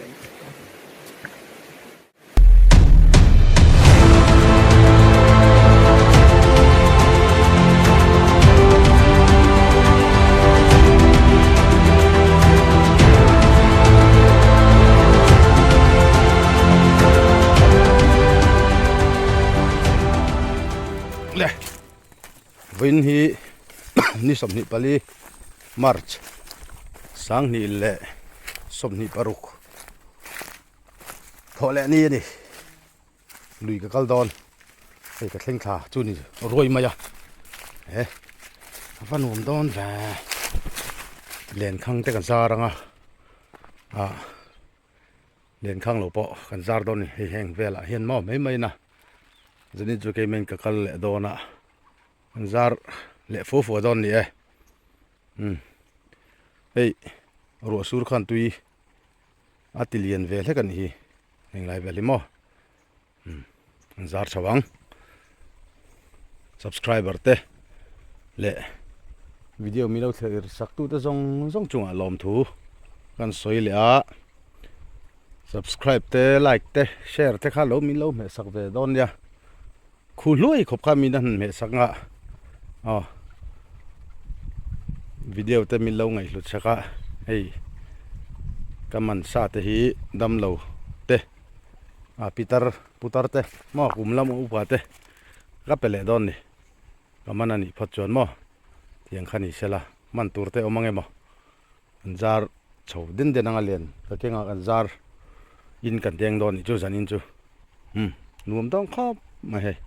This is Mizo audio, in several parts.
Le vawiin hi ni 24 March 2026 Thawh leh ni a ni. Lui ka kal dawn. Hei ka thleng thla chu ni ruai mai a. He a va nuam dawn ve. Lenkhang te kan zar ang a. Ah lenkhang lo pawh kan zar dawn a ni. Hei heng velah hian maw mai mai na. Zanin chu keimahin ka kal leh dawn a. Kan zar leh fo fo dawn a ni e. Umm hei ruah sur khan tui. A ti lian ve hlek a nih hi englai vel hi maw umm an zar chho ang subscriber te leh video min lo thlir sak tu te zawng zawng chungah lawmthu kan sawi leh a subscribe te like te share te kha lo min lo hmeh sak ve dawn nia. Khu hluai khawp kha min a han hmeh sak nga aw video te min lo ngaihhlut sak a hei ka man sa te hi damlo te ah pitar putar te maw kum lam upa te ka pe leh dawn ni ka man a nih phawt chuan maw tiang kha ni sela man tur te awm ang emaw. An zar chho den den anga len ka kengah kan zar in kan deng dawn nih chu zanin chu umm nuam dawn khawp mai hei.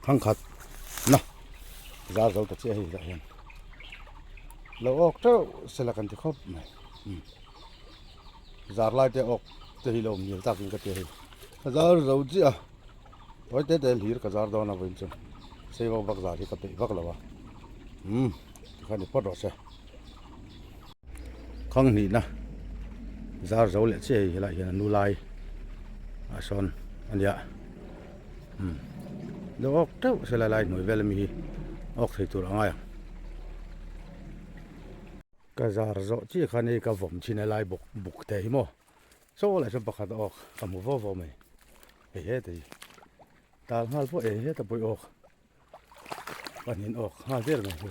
Thangkhat na zar zo ta chiah hei lah hian lo awk teuh sela kan ti khawp mai umm zar lai te awk te hi lo awm nil takin ka ti a hei ka zar zo chiah a. Tawi te te hlir ka zar dawn a vawiin chu sei vak vak zar hi ka peih vak lo a umm tikhan ni phawt rawh se khang hnihna zar zo leh chiah hei helaiah hian a nu lai ah sawn a nia umm deuh awk teuh se lai lai hnuai vel ami hi awk thei tur a ngai ang ka zar zawh chiah khan hei ka vawm thin a lai buk buk te hi maw. Chaw leh chuan pakhat awk ka hmu vau vau mai hei heta hi tal nghal pawh ei heta pawh awk pahnih awk nghal der mai hi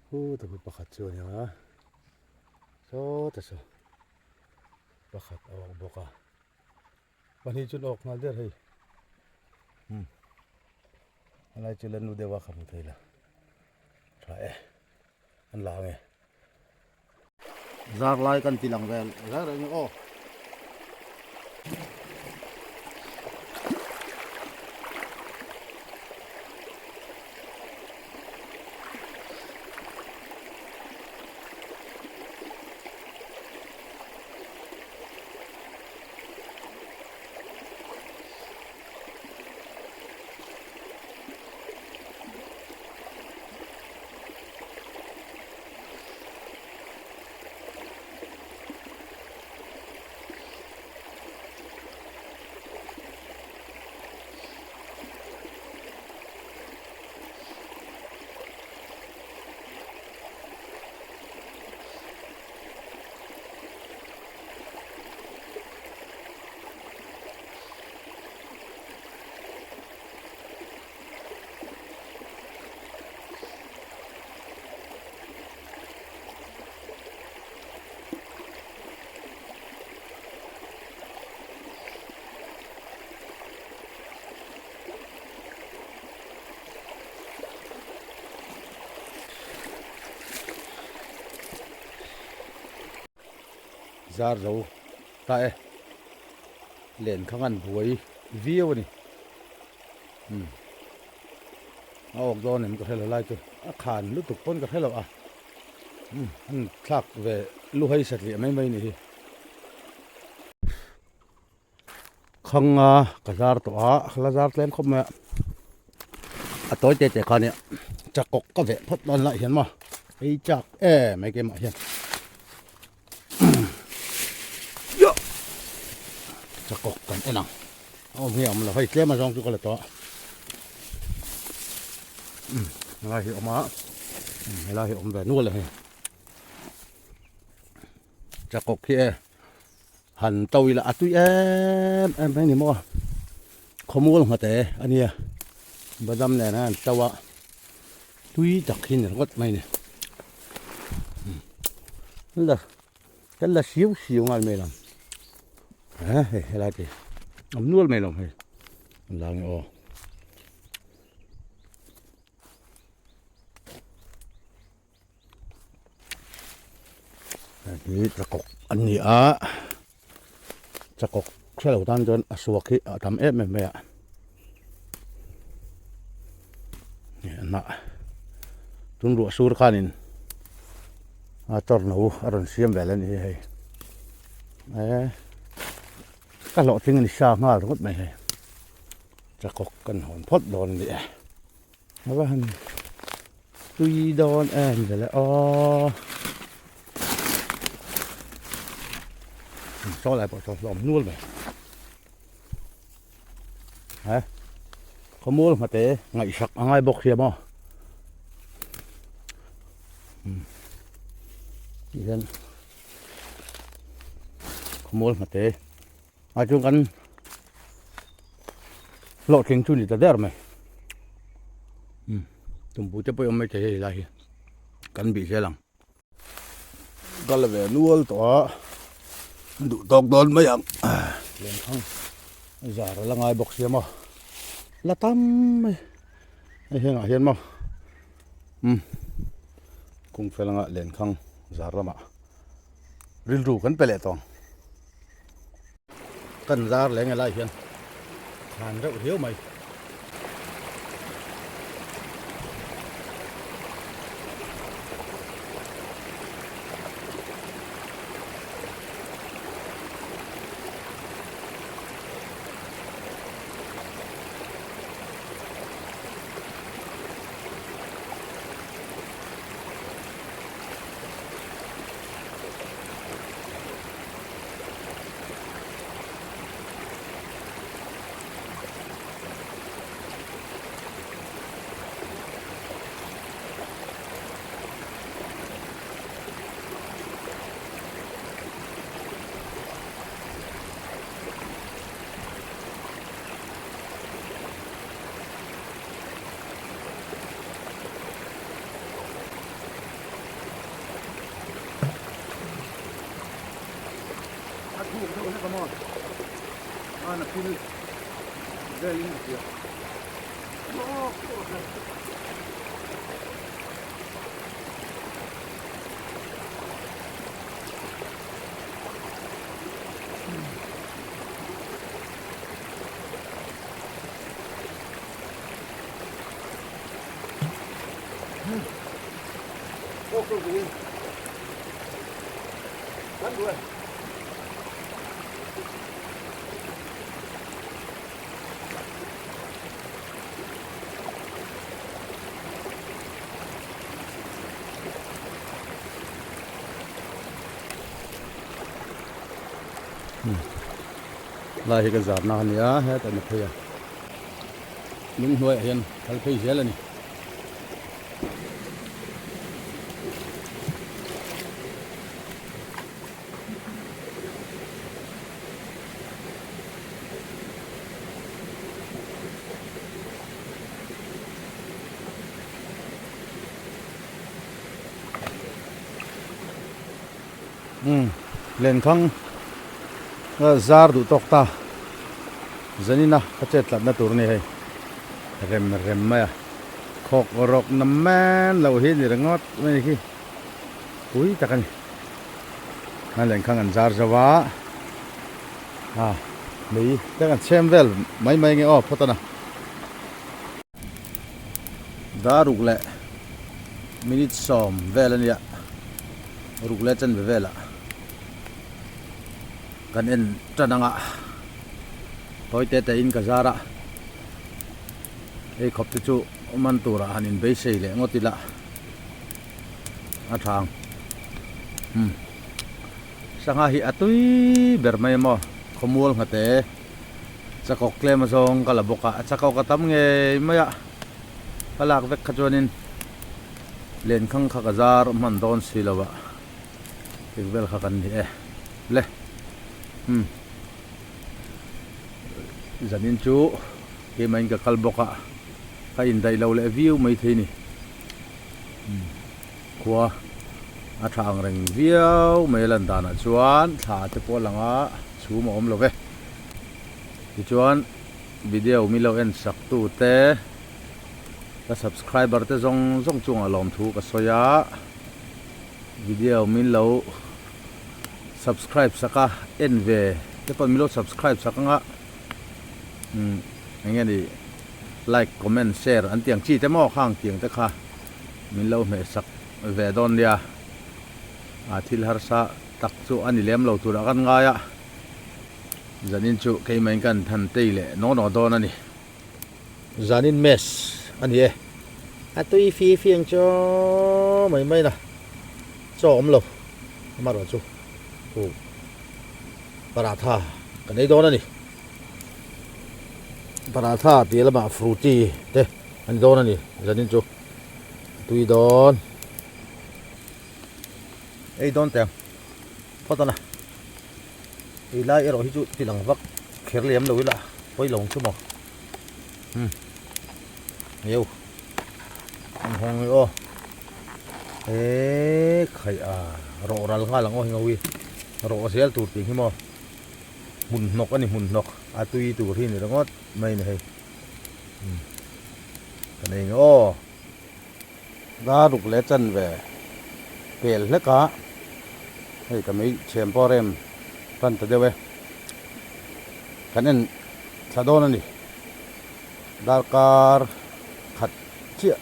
hu ta hu pakhat chu a ni a sawta saw pakhat a awk bawk a pahnih chu an awk nghal der hei umm a lai chu la nu deuh a ka hmu thei lo tha e an la ang e. Zar lai kan ti lang vel reng reng aw. Zar zo ta e len kha ngan buai viau a ni umm a awk dawn em ka hre lo lai chu a khan lutuk pawn ka hre lo a umm an thlak ve lu hai satliah mai mai a nih hi khang a ka zar tawh a ka la zar tlem khawp mai a a tawi te te kha nia chakawk ka veh phawt dawn lah hian maw ei chak em mai keimah hian chakawk kan en ang a awm hi a awm lo hei tlem a zawng chu ka la tawh a. Helai hi awm a, helai hi awm ve nual a hei. Chakawk hi e han to ila a tui em em mai ni maw khawmual nghat e a nia badam nen a han to a tui tak hi ni ringawt mai ni la kan la siau siau ngal mai lo he hei helai te awm nual mai lo hei an la nge aw. Hei hi chakawk an ni a chakawk hre lo tan chuan a suak hi a tam em em mai a hnah tun ruah sur khanin a tawr no a rawn siam vel a ni hi hei eh ka hlawhtling a ni sa nghal ringawt mai hei chakawk kan hawn phawt dawn a ni e. A va han tui dawn em vele aw saw lai pawh saw hlawm nual mai he khawmual hmate ngaihsak a ngai bawk sia maw ti hian khawmual hmate a chu kan hlawhtling chu ni ta der mai tumbu te pawh awm mai thei hei lai hi kan bih zel ang ka la ve nual tawh a duh tawk dawn mai ang lenkhang zar a la ngai bawk sia maw la tam mai hei hengah hian maw umm kung fel anga lenkhang zar lamah rilru kan pe leh tawh ang. Kan zar leh nge lai hian khan reuh riau mai. A thuk deuh hlek a maw an a phil velin a hria lawk lawk a. Lai hi ka zarna a nia hetah ni phei a lung hnuaiah hian kal phei zel a ni. Umm lenkhang zar duh tawk ta zanina ka chet tlatna tur a ni hei rem rem mai a khawk rawk na man lo hi ni ringawt mai khi pui tak a ni a lenkhang an zar zo a a mei te kan chhem vel mai mai nge aw phawt a na daruk leh minute sawm vel a nia ruk leh chanve velah kan en tan ang a tawi te te in ka zar a hei khawp te chu man turah han in beisei leh ngawt ila a tha ang umm sangha hi a tui ber mai maw khawmual nghate chakawk tlem a zawng ka la bawk a chakawk a tam ngei mai a ka lak vek kha chuanin. Lenkhang kha ka zar hman dawn si lo a, tik vel kha kan ni e. Le. Umm. Zanin chu keimahin ka kal bawk a, ka indaih lo leh viau maithei ni. Umm. Khua a tha ang reng viau mai a lan danah chuan thla te pawh a lang a, chhum a awm lo ve. Tichuan video mi lo en sak tu te ka subscriber te zawng zawng chungah lawmthu ka sawi a, video min lo subscribe sak a, en ve te pawh min lo subscribe sak anga umm eng nge ni like comment share an tih ang chi te maw khang tiang te kha. Min lo hmeh sak ve dawn nia, a thil harsa tak chu a ni lem lo turah kan ngai a, zanin chu keimahin kan than tei leh naw naw dawn a ni. Zanin mess a ni e, a tui fi fi ang chu mai mai na chaw awm lo amaherawh chu hu paratha kan ei dawn a ni, paratha piah lamah fruity te a ni dawn a ni zanin chu. Tui dawn. Ei dawn teh ang. Phawt a na. Ei lai erawh hi chu ti lang vak kher lem lo ila pawi lo ang chu maw. Hmm. Ngeu. Ang hawng nge aw. E khai a rawh ral nghal ang aw hi ngawi. Rawh zel tur tih hi maw. Hmun hnawk a ni hmun hnawk. A tui tur hi ni ringawt mai ni hei. Ka nei nge aw. Dar ruk leh chan ve pel hlek a, hei ka mei chhem pawh rem tan ta deuh e. Kan en thla dawn a ni. Darkar khat chiah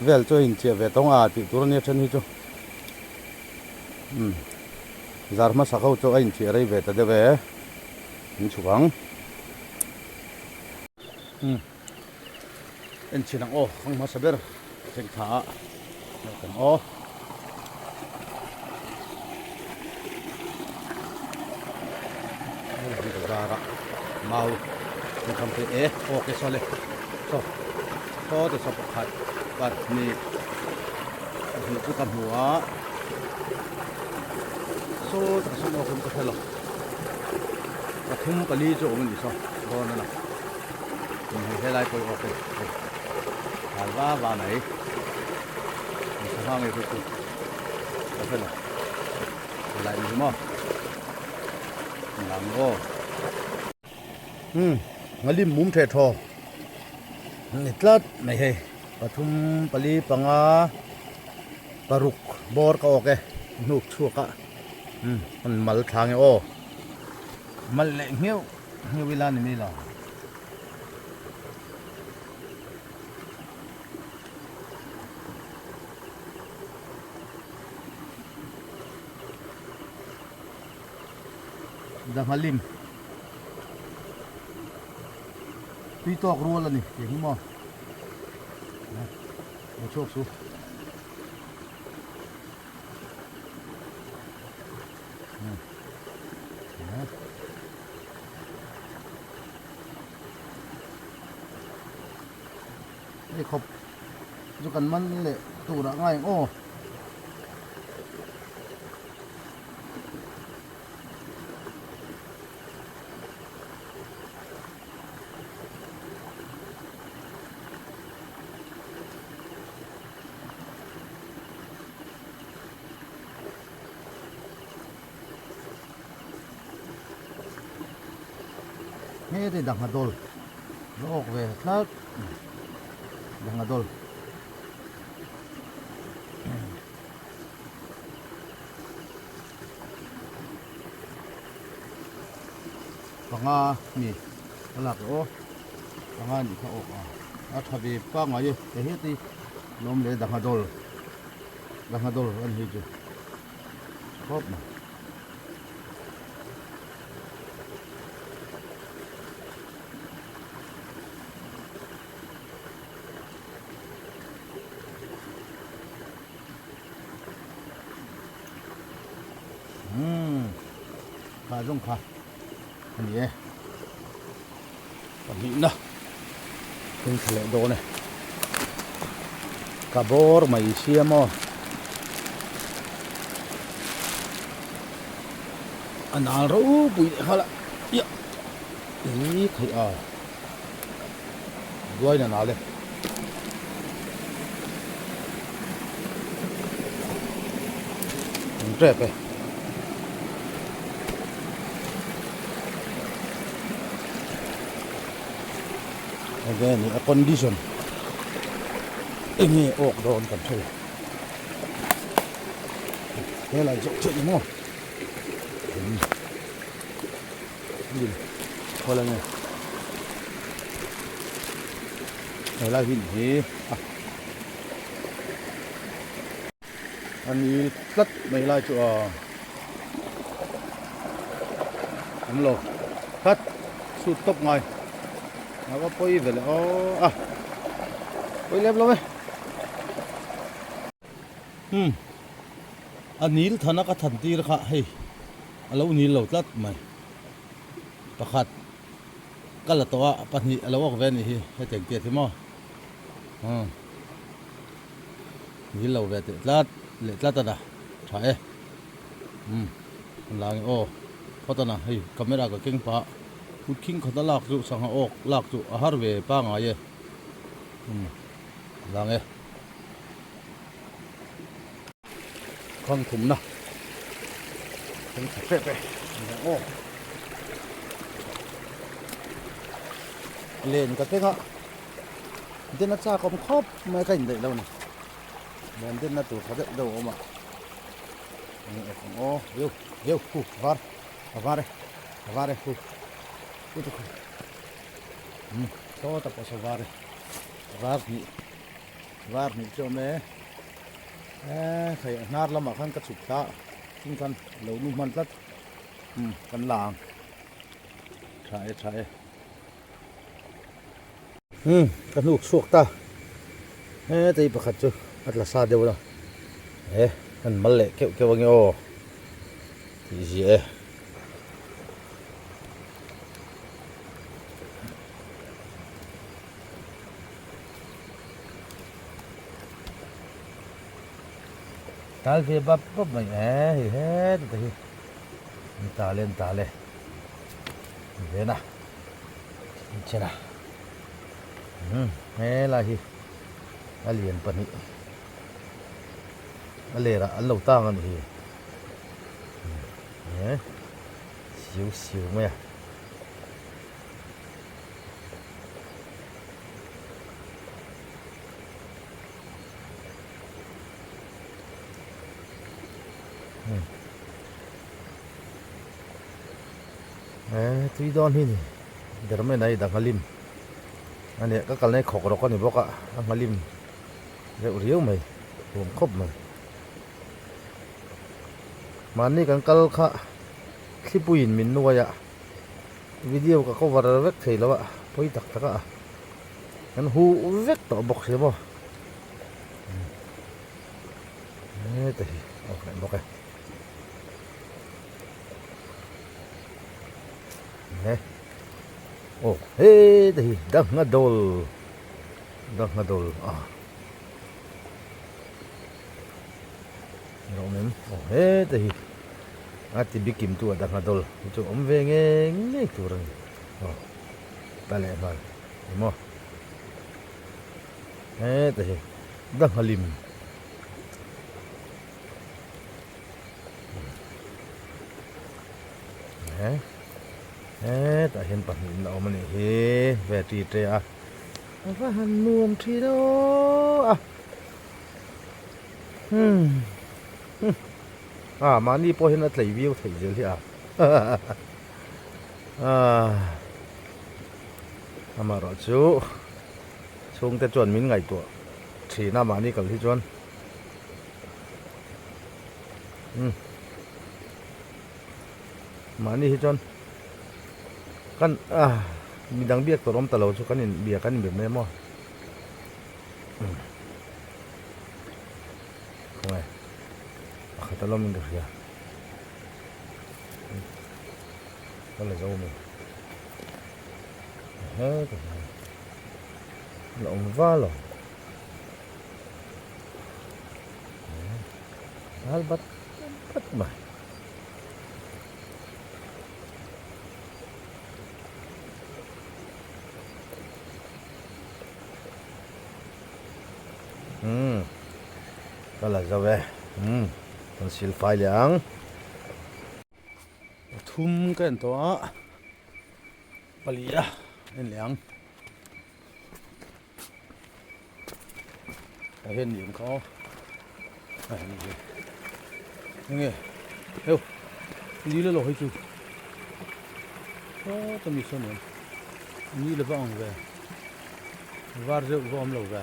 vel chu a inchiah ve tawng a tih tur a nia then hi chu. Umm zar hmasa ho chu a inchiah rei ve ta deuh e. Min chhuk ang. Umm en chhin ang aw kang hmasa ber thleng thla a kan aw. Zara mau kan tham thei e okay sawle saw saw te saw pakhat pahnih pahnih chu ka hmu a saw tak sawn awk in ka hre lo. Pathum pali chu awm a ni saw dawn a lang hei helai pawh hi awk e hei hal va va mai in sangha ngei pawh chu ka hre lo helai ni hi maw lang aw umm ngalim mum theh thaw ni tlat mai hei pathum pali panga paruk bawr ka awk e hnuk chhuak a. Umm an mal thla nge aw. Mal leh ngheuh ngheuh ila ni mai lo. Dangha lim tui tawk rual a ni tih hi maw. Lo chhuak su. Hei khawp chu kan man leh turah ngai ang aw. Heti dangha dawl la awk ve tlat dangha dawl panga mi a lak aw panga nih kha awk a a tha ve pangngai e heti Lawm leh dangha dawl dangha dawl a ni hei chu khawp mai. Umm kha zawng kha a ni e. Pahnihna thil tha leh dawn e. Ka bawr mai sia maw. A nal ropui leh nghal a ia ih theih a duain a nal e. An tep e. Enge ni a condition enge awk dawn kan hre lo helai zawh chiah ni maw khawl ange helai hi hi a a nil tlat mai lai chu a awm lo tlat sut tawp ngai a va pawi ve leh aw a pawi lem lo e umm a nil thana ka than tir kha hei a lo nil lo tlat mai pakhat ka la tawh a pahnih a lo awk ve a nih hi hetiang tiat hi maw umm. Nil lo ve teh tlat leh tlat a na tha e umm an la nge aw phawt a na hei camera ka keng pah kut khing khat a lak chu sangha awk lak chu a har ve pangai e umm an la nge khang thum na keng tha tep e an la aw len ka keng a. Den a chak awm khawp mai ka indaih lo ni len den na tur tha deuh deuh a awm a eng awk ang aw eu eu hu a var a var e a var e hu hu te khu umm saw ta pawh saw var e var hnih var hnih chu a awm e eee hei a hnar lamah khan ka chhuk thla a chung khan lo nu hman tlat umm kan la ang tha e tha e. Umm ka hnuk chhuak ta hetei pakhat chu a tla sa deuh a e kan mal leh keuh keuh ange aw tih ziah e. Tal ve bap bap mai e hei heta te hi an tal e an tal e ven a. Chena umm helai hi a lian pahnih a ler ah an lo tang a nih hi eh siu siu mai a. Eh tui dawn hi ni der mai nai dang a lim a nia ka kalna hi khawk rawk a ni bawk a a nghalim reuh riau mai huam khawp mai mahni kan kal kha thlipuiin min nuai a video ka cover vek thei lo a pawi tak tak a kan huh vek tawh bawk sia maw heta hi a awm leh bawk e. Nge aw heta hi dangha dawl dangha dawl a lo awm em aw heta hi a ti bikim tu a dangha dawl hi chu awm ve ngei ngei tur a ni aw ta leh nghal emaw heta hi dangha lim. Hetah hian pahnihin a awm a nih hi ve ṭi ṭe a a va han nuam ṭhin aw a umm a mahni pawh hian a tlei viau theih zel hi a amaherawh chu chhungte chuan min ngaihtuah ṭhin a mahni kal hi chuan. Umm mahni hi chuan kan ah midang biak tur awm ta lo chu kan in bia kan inbe mai maw umm khawnge pakhat a lawm in ka hria ka la zo mai he ka la awm val lo. Tal bat bat mai. Umm ka la zo e umm kan sil fai leh ang. Pathum ka en tawh a pali a en leh ang. Tah hian ni ang kha aw a ni hi enge heu ni la lo hei chu sawta mi sawn awm ni la va ang ve var zeuh va awm lo ve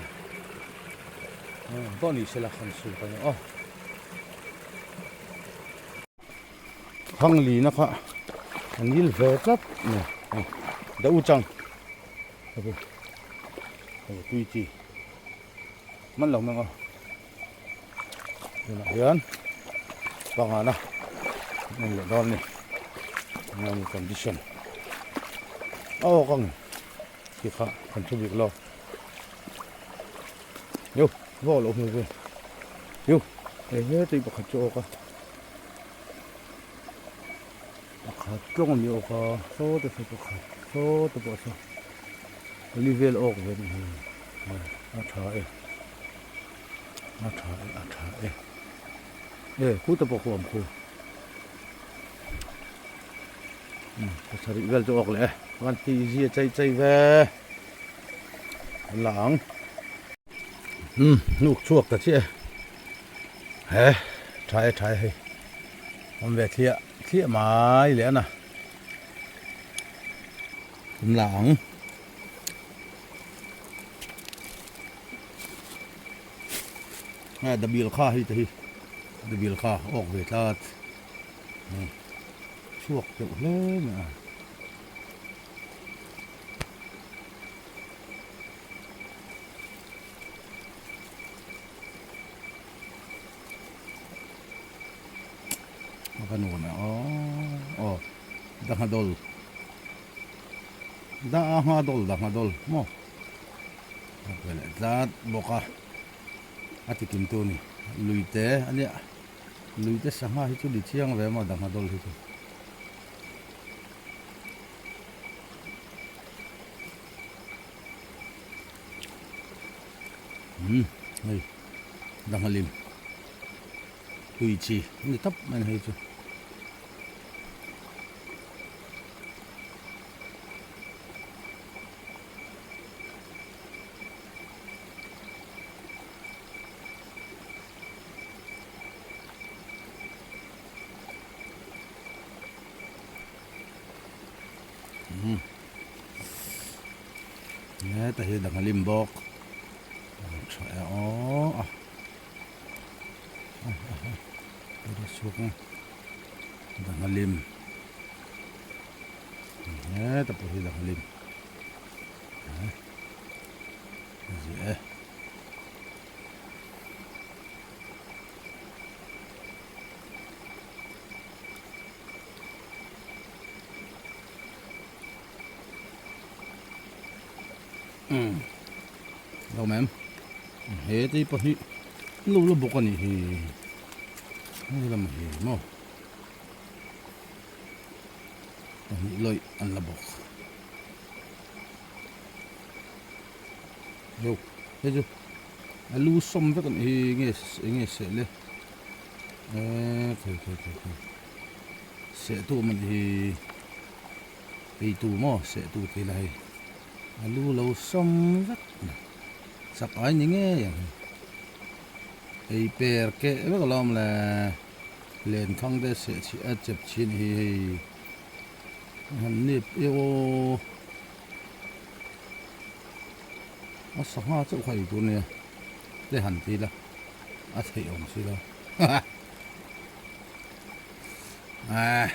pawh ni sela kan sul ka ni aw Hang lina kha a nil ve tlat a ni da u chang. Hei tui chi man lo mang a tunah hian pangana en leh dawn a ni eng condition a awk ang tih kha kan hre bik lo yo vawk loh hmel ve yo hei he tui pakhat chu a awk a. Pakhat tlawng a ni awk a, saw te saw pakhat, saw te pawh saw pali vel awk ve a ni hi, a tha e, a tha e, a tha e, e khu te pawh khu awm khu, umm pasarih vel chu awk leh e, chuan ti zia chei chei ve la ang, umm hnuk chhuak ta chiah e, he tha e tha e hei. Awm ve thliah thliah mai leh a na. Tum la ang. Nge dabil kha hei te hi dabil kha awk ve tlat. Chhuak deuh hle mai a. A va nuam e aw aw dangha dawl dangha dawl dangha dawl maw a ve leh tlat bawk a a ti kim tu a ni lui te a nia lui te sangha hi chu ni chiang ve maw dangha dawl hi chu. Umm hei dangha lim tui chi a ni tawp mai a ni hei chu. Umm heta hi dangha lim bawk tha e aw a chhuak a dangha lim heta pawh hi dangha lim ziah e. Umm lo mem he tei pawh hi lo la bawk a nih hi hei lam hi maw pahnih lawih an la bawk yo hei chu a lu sawm vek a nih hi nge enge seh le eee khawi khawi khawi khawi seh tu awm a nih hi. Ei tu maw seh tu tih la hei a lu lo sawm vek mai chak ai ni ngei ang hei ei per keh vek a lawm le lenkhang te seh chhi a chep chhin hi hei a han nip e aw a sangha chauh kha ei tur nia te han ti la a theih awm si lo ah.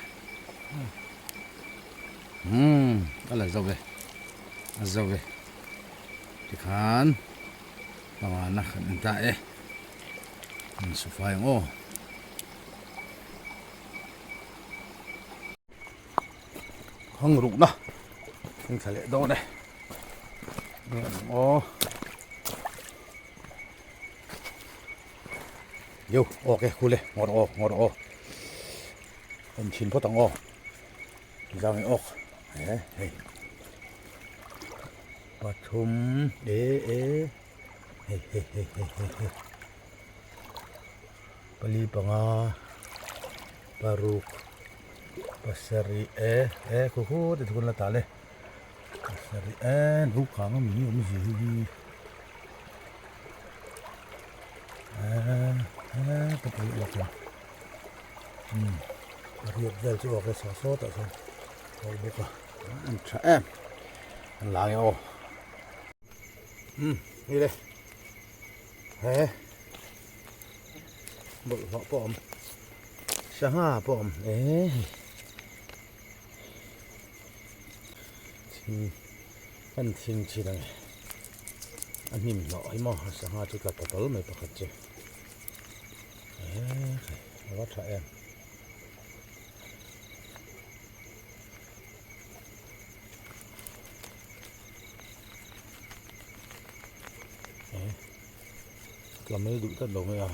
Umm a la zo ve a zo ve tikhan pangana kan en ta e an su fai ang aw. Hang rukna kan thla leh dawn e aw. Yo awk e khul e ngawr aw ngawr aw en chhin phawt ang aw zang e awk he hei pathum e e hei hei hei hei hei hei pali panga paruk pasarih e e khu khu te thukun la tal e pasarih e rukang ami awmzia hi hi. Riat vel chu awk e saw saw tah chuan a awm bawk a an tha em an la nge aw umm hei le he bawlhhlawh pawh a awm sangha pawh a awm e hei thing kan thing thin a ni a hnim hnawh hi maw a sangha chu tla ta tawl mai pakhat chu eee a va tha em ee tla mai duh tlat lo mai a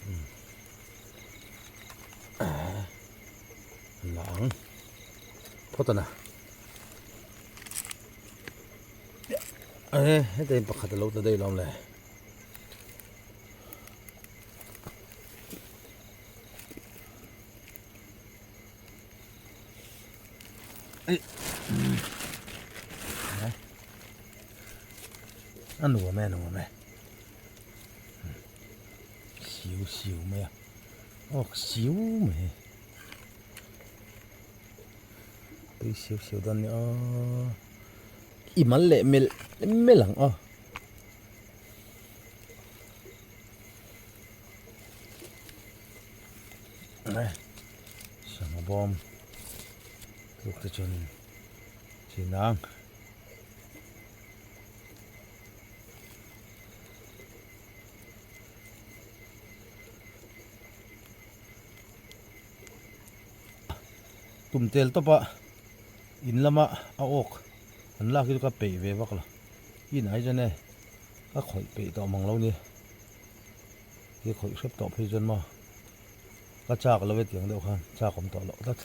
umm eee an la ang phawt a na. Ê heta in pakhat a lo ta daih lo le. Ei a nuam e a nuam e siu siu mai a awk siu mai. Tui siau siau dawn nia aw i mal leh melh melh ang aw. Sangha bawm tluk te chuan chin ang. Tum tel tawp a in lama a awk an lak hi chu ka peih ve vak lo in ai chuan e ka khawih peih tawh mang lo ni hi khawih hrep tawh phei chuan maw ka chak lo e tiang deuh khan chak awm tawh loh tlat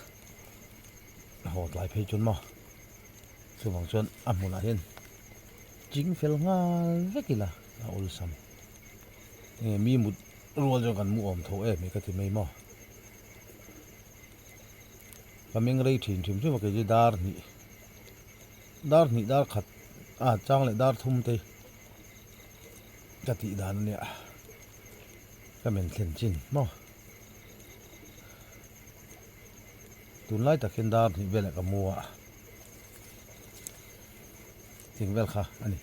haw tlai phei chuan maw chuvang chuan a hmunah hian ching fel nghal vek ila a awlsam nge mi mut rual chuan kan mu awm tho em hi ka ti mai maw. Ka meng rei thin hrim hrim a kei chu dar hnih dar hnih dar khat a chang leh dar thum te ka tih dan ania ka men thlen chin maw tunlai tak hian dar hnih velah ka mu a thing vel kha a ni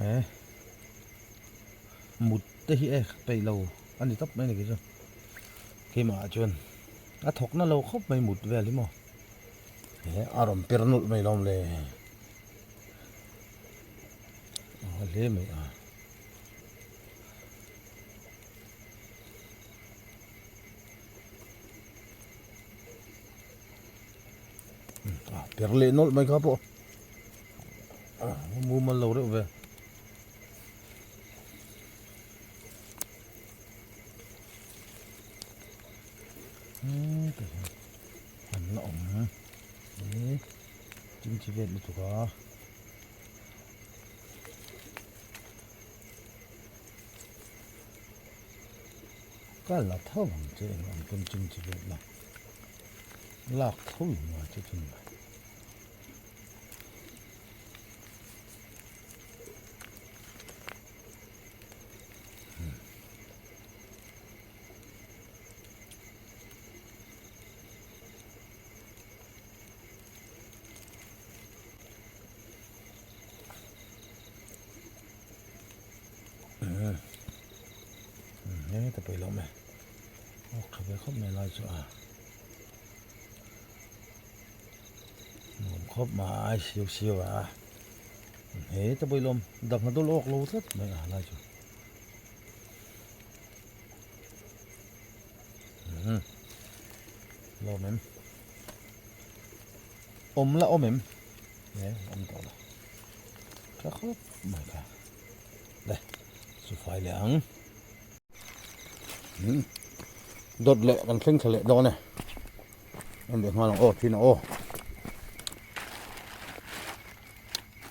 e mut te hi e peih lo a ni tawp mai a ni kei chu. Keimah ah chuan a thawk na lo khawp mai mut vel hi maw he a rawn per nulh mai lawm le a hle mai a per leh nawlh mai kha pawh a mumal lo reuh ve. An la awm e chingchi vel lutuk a ka la tho ang che eng ang pawn chingchi vel la lak tho in ngai che chun mai. Heta pawh i lo awm e awk tha ve khawp mai lai chu a nuam khawp mai siau siau a heta pawh i lo awm dang a dawl awk lo tlat mai a lai chu. Lawm em? Awm la awm em? E, awm tawh lo. Tha khawp mai kha. Le, chu fai leh ang. Dawt leh kan thleng thla leh dawn e. En leh nghal ang aw thin aw.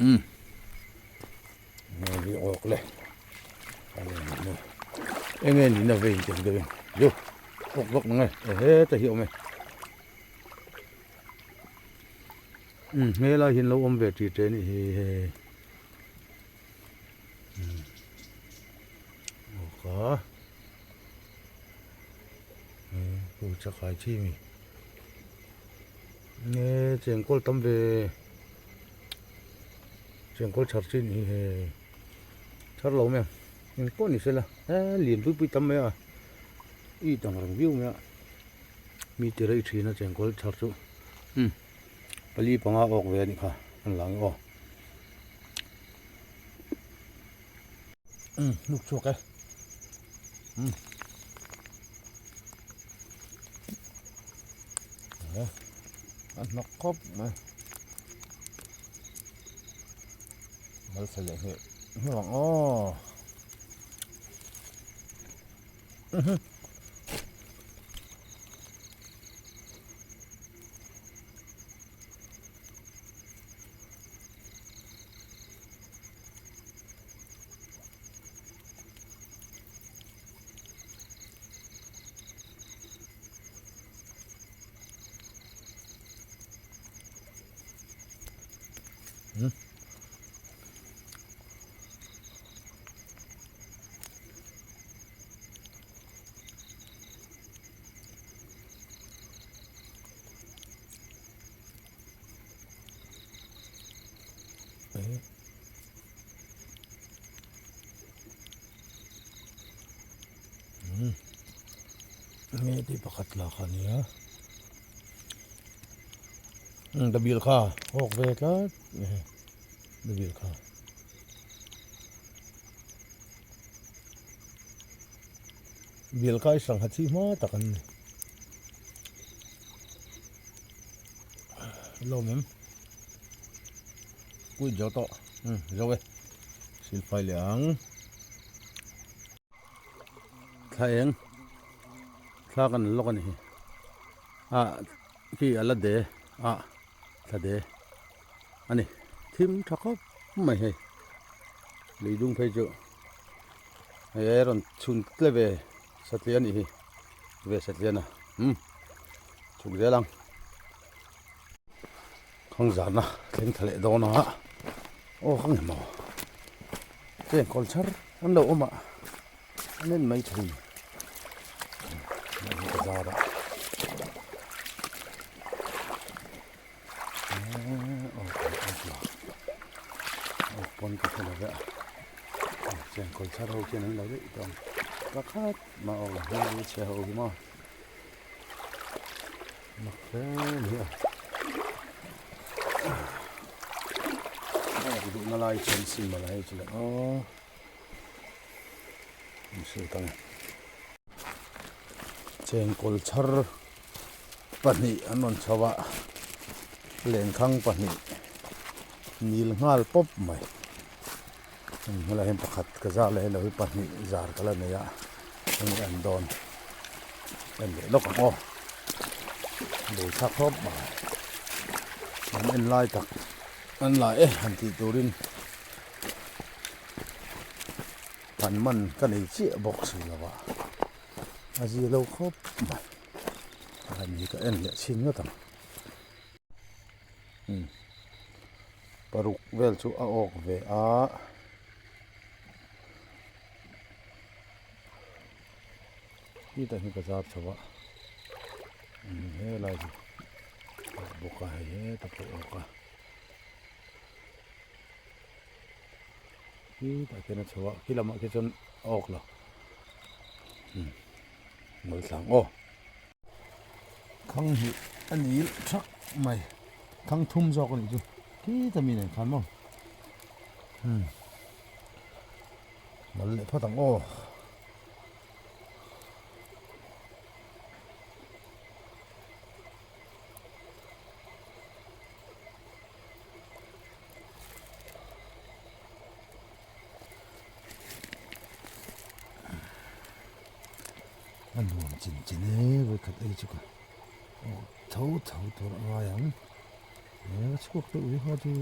Um. Nge awk le. Enge ni na vein tel deuh in. Yo. Awk vak nge. Ehe ta hi awm e. Um nge lai hian lo awm ve ti te ni hi he. Awk a. Pu chakai chi mi. Nge chengkawl tam ve. Chengkawl chhar chi ni hi hei chhar lo mai ang eng pawh ni sela he lian pui pui tam mai a i tang reng viau mai a mi ti rei thin a chengkawl chhar chu umm pali panga awk ve a nih kha an lang aw umm hnuk chhuak e umm a hnawk khawp mai malsa leh hmeh hmeh ang aw Nge tih pakhat lah kha nia dabil kha hawk ve tlat dabil kha bil kai sangha chi hma tak an ni lawm em Ui zo tawh umm zo e silfai leh ang thla eng thla kan lawk a ni hi ah khi a la de ah thla de a ni thim tha khawp mai hei lui dung phei chu hei a rawn chhun tle ve satliah a nih hi ve satliah a umm chhuk zel ang. Khang zana thleng thla leh dawn a aw ka nge maw cheng kawl char an lo awm a an en mai thei ka zar a aw pawn ka hre lo ve a cheng kawl char ho khian an lo daih tawh ang pakhat mah aw la hmel chhe ho hi maw. Mak hle mai a. A duhna lai chuan sim a la hei chu le aw. An hrilh ta nge. Chengkawl chhar pahnih an rawn chho a, lenkhang pahnih nil nghal pawp mai. Heng hmulah hian pakhat ka zar leh hei lo hi pahnih zar ka la nei a enge an dawn en leh lawk ang aw bul thlak khawp mai an en lai tak an la e han tih turin han man ka nei chiah bawk si lo a a zia lo khawp mai a ni ka en leh chhin ngawt ang. Paruk vel chu a awk ve a. Tih hi ka zar chho a helai hi a awk bawk a hei heta pawh a awk a khitah khian a chho a khi lamah khi chuan a awk lo Mawltlang aw. Khang hi a nil thak mai khang thum zawk a nih chu khita mi nen khan maw umm mal leh phawt ang aw. A nuam chin chin e vawikhat ei chu ka awh tho tho tur a ngai ang. He ka chhuak deuh hi kha chu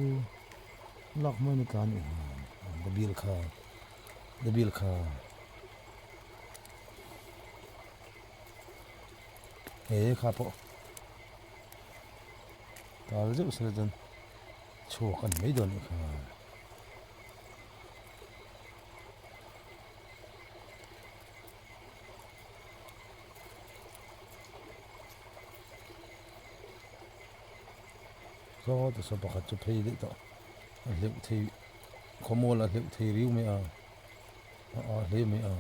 lak mai ni tlan i ka bil kha ka bil kha he kha pawh tal zeuh sela chuan chhuak a ni mai dawn a nih kha. Saw ta saw pakhat chu phei daih tawh a hleuh thei khawmual a hleuh thei riu mai a a a hle mai a.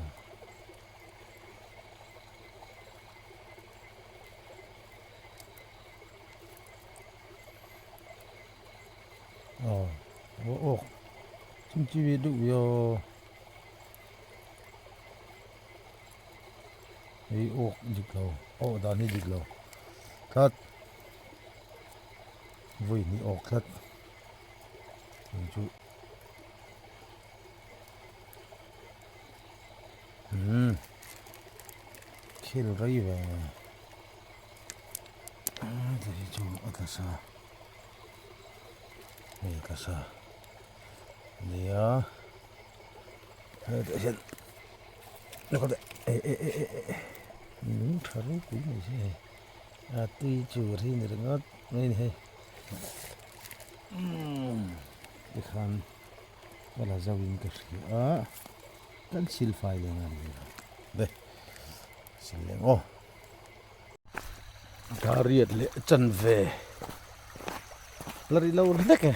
Aw aw chungchi ve deuh ve aw. Hei awk dik lo awh dan hi dik lo tlat vawi hnih awk tlat ang chu umm thil rei ve a ti hi chu a tla sa hei a tla sa nia. Hetah hian lung tha ropui mai hi hei a tui tur hi ni ringawt mai a ni hei tikhan ka la zo in ka hria a kan sil fai leh nghal ni ang ve sil leh ang aw Dariat leh chanve la rih lo hlek e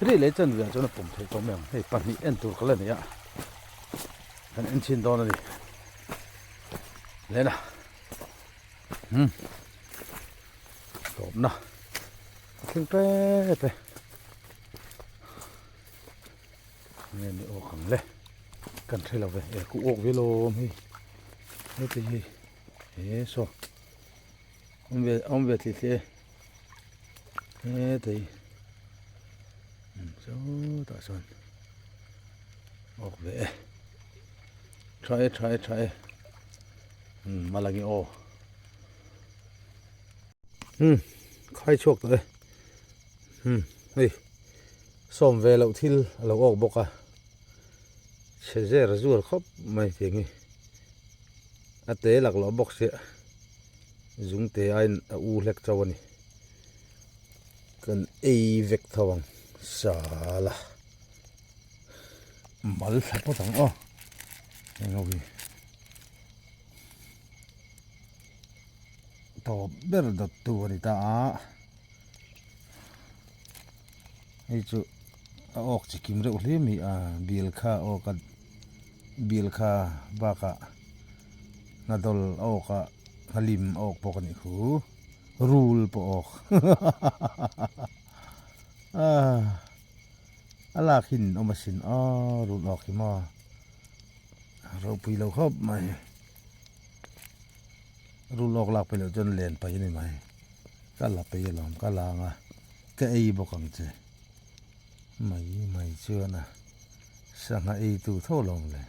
rih leh chanve ah chuan a pawm theih tawh mai ang hei pahnih en tur ka la nei a kan en chhin dawn a ni lena umm tawpna a thleng tep e nge ni awk ang le kan hre lo ve e ku awk ve lawm hei heti hi he saw awm ve awm ve thli thli e heti sawtah sawn awk ve e tha e tha e tha e malangi aw umm khai chhuak tawh e umm hei. Sawm ve loh thil a lo awk bawk a, chhe zer zuar khawp mai tiang hi a te laklawh bawk sia zung te aiin a u hlek chauh a ni kan ei vek tho ang sala mal thla phawt ang aw heng ho hi tawp ber dawt tu a ni ta a. Hei chu a awk chi kim reuh hle mai a bial kha a awk a bial kha bakah hnadawl a awk a hnalim a awk bawk a nih khu rul pawh a awk ah a lak hi nin awm asin aw rul awk hi maw a ropui lo khawp mai rul awk lak peih loh chuan len paih a ni mai. Ka la peih alawm ka la ang a, ka ei bawk ang che. Mai mai chuan a sangha ei tu tho alawm le.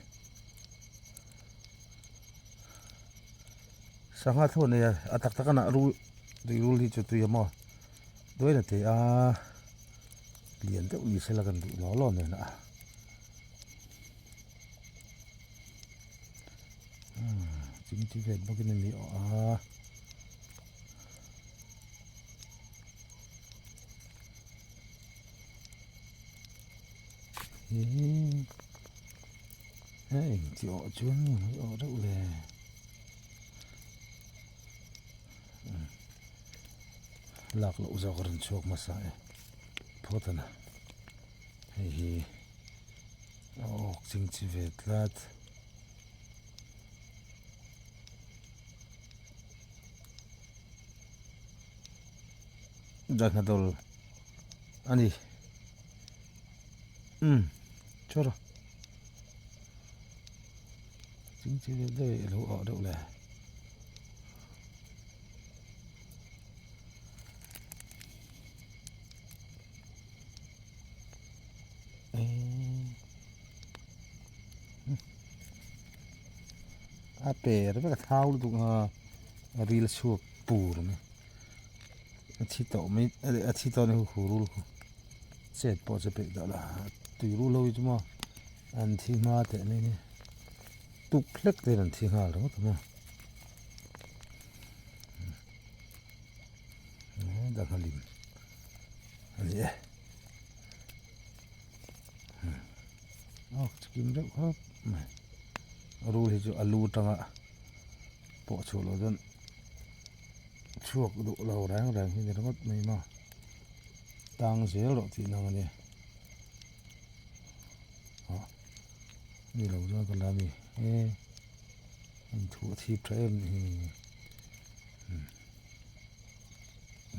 Sangha tho nei a, a tak tak a nah rul tui rul hi chu tui a maw duai na thei a, lian deuh ni sela kan duh law law nen a. Chingchi vet bawkin a ni awh a. Hei chi awh chuan nge mai awh deuh le lak loh zawk a rawn chhuak hmasa e phawt a na hei hi a awk ching chi ve tlat. Dahnadol a ni umm chaw rawh ching chi vel deuh hi a lo awh deuh le. A per vek a thau lutuk a a ril chhuak pur mai a thi tawh mai a thi tawh a ni hu rul khu chet pawh chu peih tawh lo tui rul ho hi chu maw an thi hma teh mai ni tuk hlek te hian an thi nghal ringawt a maw dangha lim a ni e. Awk chikim deuh khawp mai rul hi chu a lu atanga pawh chhuah loh chuan chhuak duh lo reng reng hi ni ringawt mai maw tang zel rawh tih nang a nia ah ni lo chuan ka la mi e inthuah thip tha em hi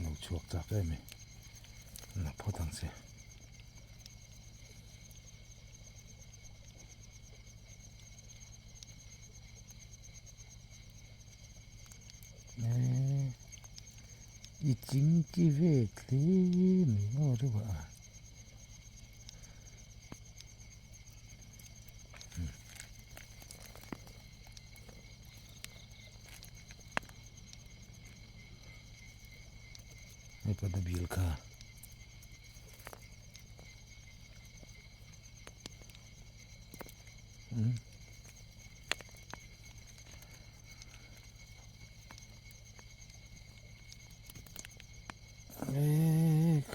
lo chhuak chak em e la phawt ang che. I ching chi ve hle mai maw reuh a. Hei pawh bil kha.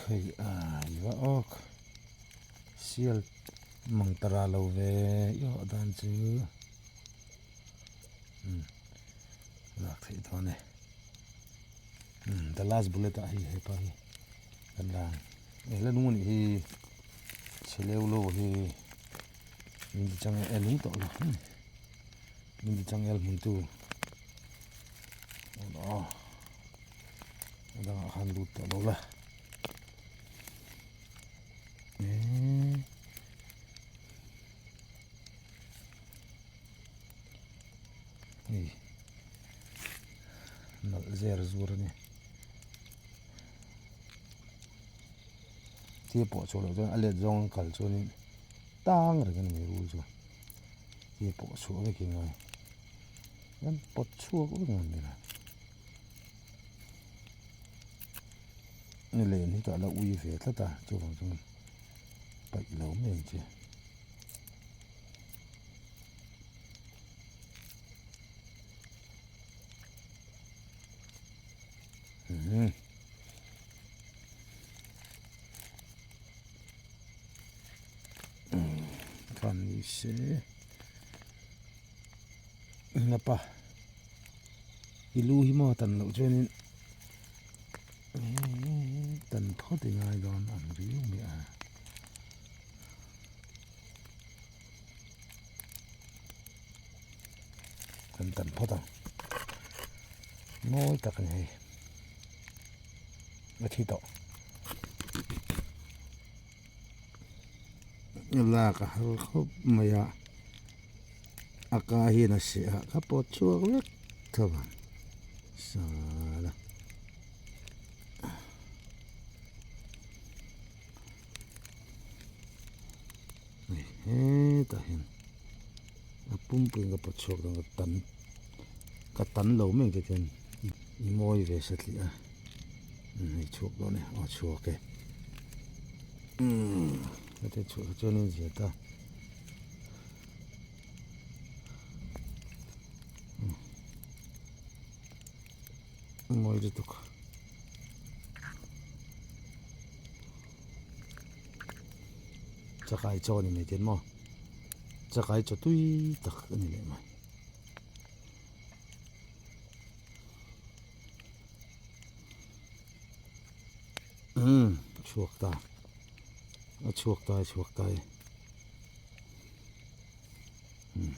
Khai ai va awk sial mang tara lo ve i awh dan chu lak theih dawn e the last bullet ah hei hepa hi kan la eh la nung a nih hi chhe leu lo hi min ti chang e lung tawh lo min ti chang el hmun tu aw a dangah khan lut tawh lo la eh hei nalh zer zur a ni. Thil pawh chhuah loh chuan a let zawng an kal chuanin tang reng a ni mai rul chu thil pawh chhuah vek i ngai an pawt chhuak vek ang ni ni len hi tah la ui ve tlat a chuvang chuan paih lo mai ang che. Khan ni se napa i lu hi maw tan loh chuanin tan phawt i ngai dawn ang riau mai a. Kan tan phawt ang mawi tak a ni hei a thi tawh lak a har khawp mai a a ka hian a seh a ka pawt chhuak vek tho ang sala. Hetah hian a pumpuiin ka pawt chhuak dawn ka tan ka tan lo mai ang che chuan i mawi ve satliah a hei chhuak dawn e aw chhuak e umm heti chhuah hi chuan in zia ta mawi lutuk. Chakai chaw a ni mai ten maw chakai chaw tui tak a ni leh mai umm chhuak ta a chhuak ta a chhuak ta e umm.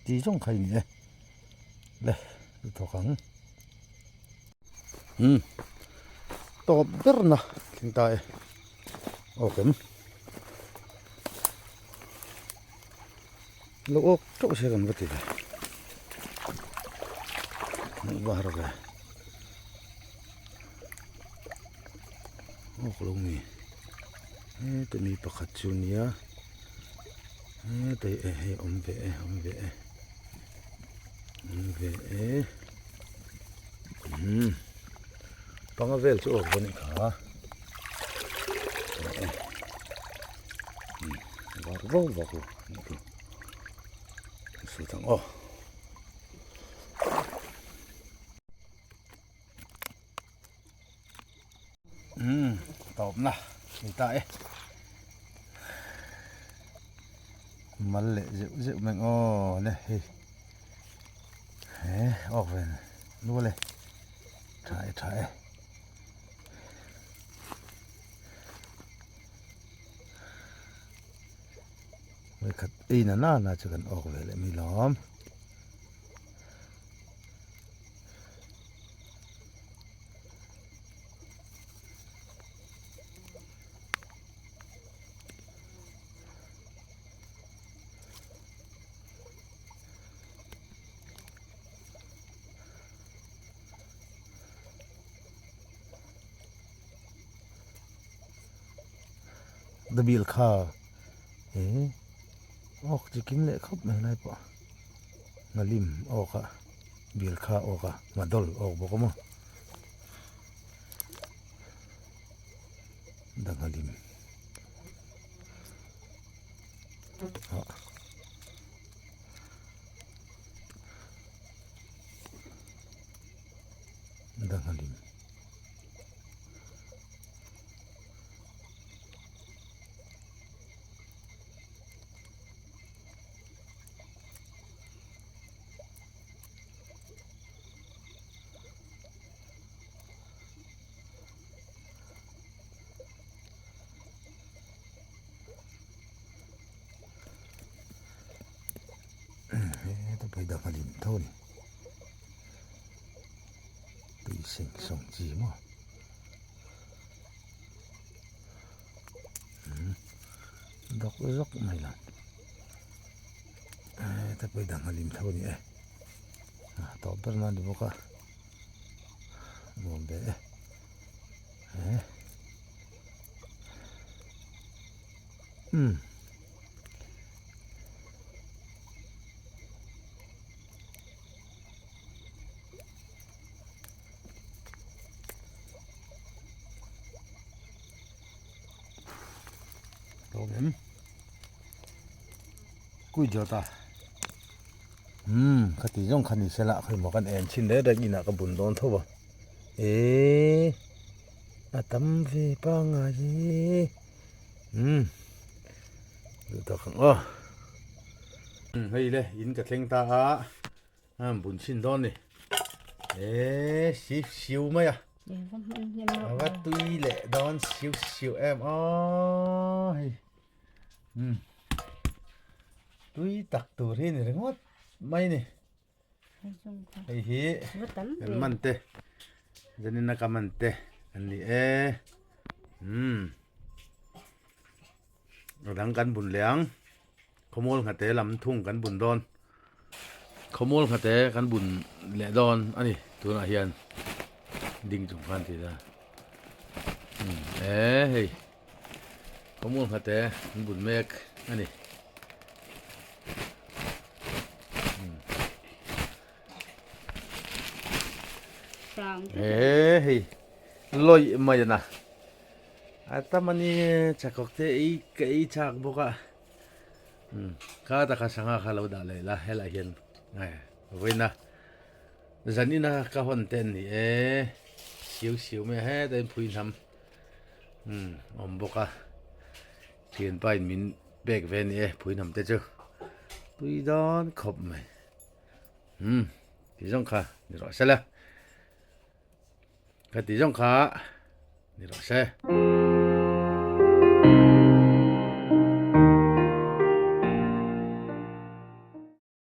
Ti zawng kha i ni e le i thawk ang umm tawp ber na thleng ta e awk em lo awk teuh se kan va ti ve hmuh var ve. Awk lo mi heta mi pakhat chu nia heta hi eh hei awm ve e awm ve e awm ve e umm panga vel chu awk dawn a nih kha var vak vak lo a nih chu sut ang aw. Umm tawpna ni ta e mal leh zeuh zeuh mai ang aw le hei he awk ve nual e tha e tha e. Vawikhat ei na na chu kan awk ve leh mai lawm. Dabil kha eh awk chi kim leh khawp mai lai pawh. Nghalim awk a bil kha awk a nghadawl awk bawk a maw the nghalim ah the nghalim. Heta pawh hi dang a lim tho a ni tui seng sawng chi maw dawk zawk mai lo. Heta pawh hi dang a lim tho a ni e a tawp ber nan ni bawk a nuam ve e eh umm Tawp em? Kui jawt a. Umm ka ti zawng kha ni se lah khawimaw kan en chhin reng reng inah ka bun dawn tho a. Eee a tam ve pangngai hi. Umm duh tak ang aw. Hei le in ka thleng ta a. A bun chhin dawn ni. Eee si siu mai a. A va tui leh dawn siu siu em aw hei. Um tui tak tur hi ni ringawt mai ni. Hei hi kan man te zanin a ka man te an ni e. Um a dang kan bun leh ang. Khawmual nghate lam thung kan bun dawn. Khawmual nghate kan bun leh dawn a ni tunah hian ding chung khan ti ta e hei khawmual nghate an bun mek a ni. E hei lawih mai a na. A tam a ni chakawk te ei ka ei chak bawk a umm kha taka sangha kha lo dah leh la helaiah hian vawiin a zanin a ka hawn te an ni e siu siu mai a heta in phui hnam umm a awm bawk a thianpa in min pek ve a ni e phui hnam te chu tui dawn khawp mai umm ti zawng kha ni rawh se la. Ka ti zawng kha ni rawh se.